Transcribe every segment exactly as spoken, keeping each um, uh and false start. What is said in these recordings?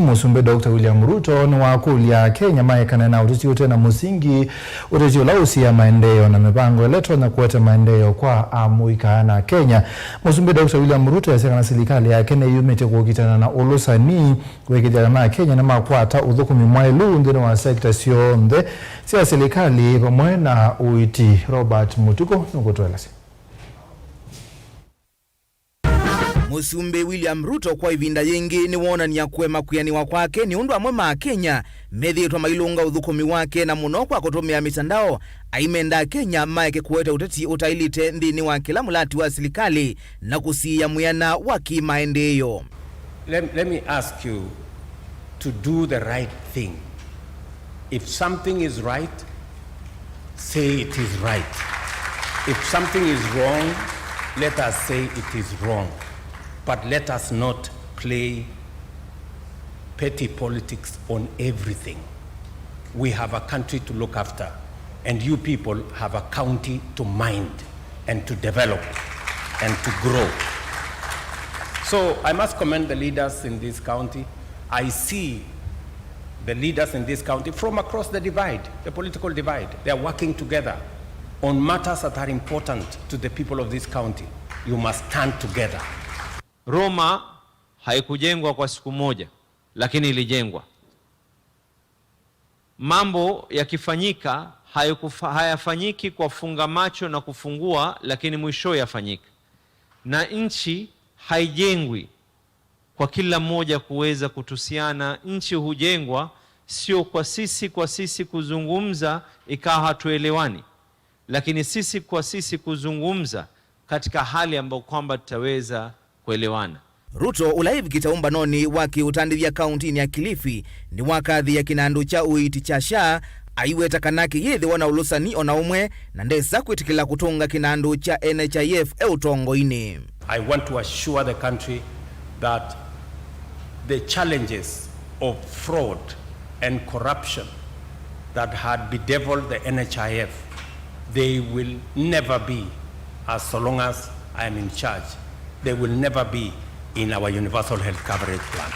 Mũsumbĩ Doctor William Ruto nĩwakũlya Akenya maekane na ũteti ũte na mũsingi, ũteti ũla ũsiaa maendeeo na mĩvango ĩla ĩtonya kũete maendeeo kwa amũika na Akenya. Mũsumbĩ Doctor William Ruto easya kana silikalĩ yake nĩyumĩtye kũkitana na ũlũsani, kũĩkĩĩthya kana Akenya nĩmakwata ũthũkũmi mwaĩlu nthĩnĩ wa sekta syonthe sya silikalĩ vamwe na ũiiti. Robert Mũtuku nũkũtũelesya. Mũsumbĩ William Ruto kwa ĩvinda yĩngĩ nĩwoonany'a kũema kwĩanĩwa kwake nĩ ũndũ amwe ma Akenya methĩĩtwe mailũnga ũthũkũmi wake, na mũno kwa kũtũmĩa mĩtandao, aimenda Akenya maeke kũete ũteti ũtaĩlĩte nthĩnĩ wa kĩla mũlati wa silikalĩ na kũsiĩĩa mwĩana wa kĩmaendeeo. Let, let me ask you to do the right thing. If something is right, say it is right. If something is wrong, let us say it is wrong. But let us not play petty politics on everything. We have a country to look after, and you people have a county to mind and to develop and to grow. So I must commend the leaders in this county. I see the leaders in this county from across the divide, the political divide. They are working together on matters that are important to the people of this county. You must stand together. Roma haikujengwa kwa siku moja, lakini ilijengwa. Mambo yakifanyika, haikufa-, hayafanyiki kwa funga macho na kufungua, lakini mwisho yafanyika. Na nchi haijengwi kwa kila mmoja kuweza kutusiana. Nchi hujengwa sio kwa sisi kwa sisi kuzungumza ikawa hatuelewani, lakini sisi kwa sisi kuzungumza katika hali ambayo kwamba tutaweza kuelewana. Ruto, ũla ĩvikĩte ũmbanonĩ wa kĩũtandĩthya kauntinĩ ya Kilifi, nĩwakathĩĩa kĩnandũ kya ũiiti kya SHA, aiweta kana kĩyĩthĩwa na ũlũsani o na ũmwe, na ndesa kwĩtĩkĩla kũtũnga kĩnandũ kya N H I F e ũtongoinĩ. I want to assure the country that the challenges of fraud and corruption that had bedeviled the N H I F, they will never be, as so long as I am in charge, they will never be in our universal health coverage plan.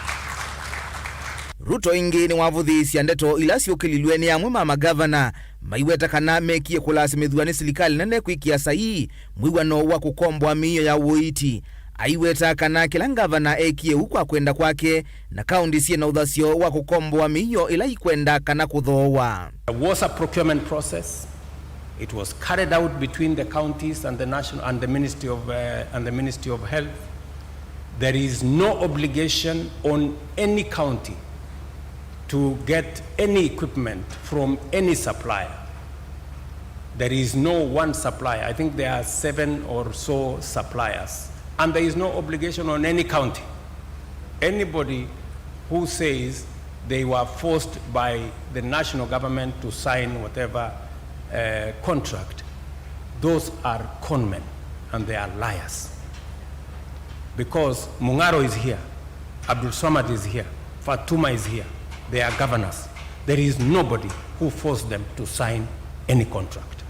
Ruto ĩngĩ nĩwavũthĩĩsya ndeto ila syũkĩlilw'e nĩ amwe ma magavana, maiweta kana mekie kũlasimĩthw'a nĩ silikalĩ nene kwĩkĩa saii mwĩw'ano wa kũkomboa mĩio ya ũiiti. Aiweta kana kĩla ngavana ekie ũu kwa kwenda kwake, na kaunti syĩ na ũthasyo wa kũkomboa mĩio ĩla ikwenda kana kũthooa. There was a procurement process. It was carried out between the counties and the national, and the Ministry of, uh, and the Ministry of Health. There is no obligation on any county to get any equipment from any supplier. There is no one supplier. I think there are seven or so suppliers. And there is no obligation on any county. Anybody who says they were forced by the national government to sign whatever, uh, contract, those are conmen and they are liars. Because Mung'aro is here, Abdul Samad is here, Fatuma is here, they are governors. There is nobody who forced them to sign any contract.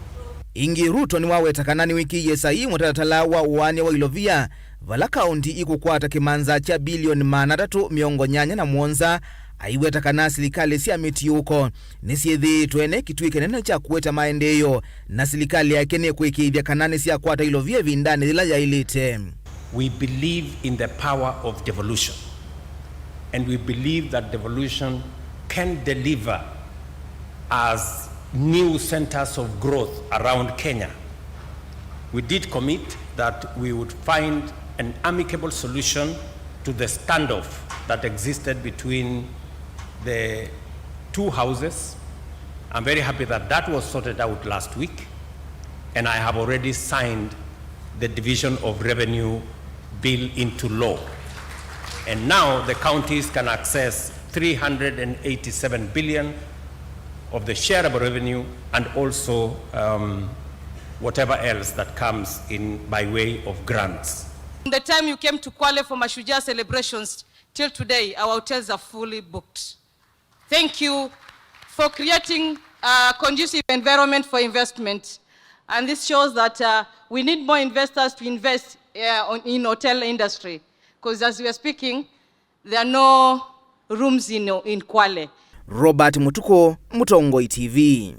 Ĩngĩ, Ruto nĩwaweta kana nĩwĩkĩie saii mũtalatala wa ũaany'a wa ilovia, vala kaunti ikũkwata kĩmanza kya bilioni maana atatũ mĩongo nyanya na mũonza, aiweta kana silikalĩ sya mĩtiũũko nĩsyĩthĩĩtwe ne kĩtuĩ kĩnene kya kũete maendeeo, na silikalĩ yake nĩkũĩkĩĩthya kana nĩsyakwata ilovia ĩvindanĩ yĩla yaĩlĩte. We believe in the power of devolution, and we believe that devolution can deliver as new centers of growth around Kenya. We did commit that we would find an amicable solution to the standoff that existed between the two houses. I'm very happy that that was sorted out last week, and I have already signed the Division of Revenue Bill into law. And now the counties can access three hundred and eighty-seven billion of the shareable revenue and also, um, whatever else that comes in by way of grants. From the time you came to Kwale for Mashujaa celebrations till today, our hotels are fully booked. Thank you for creating a conducive environment for investment. And this shows that, uh, we need more investors to invest, uh, on, in hotel industry. 'Cause as we are speaking, there are no rooms in, in Kwale. Robert Mutuku, Mutongoi T V.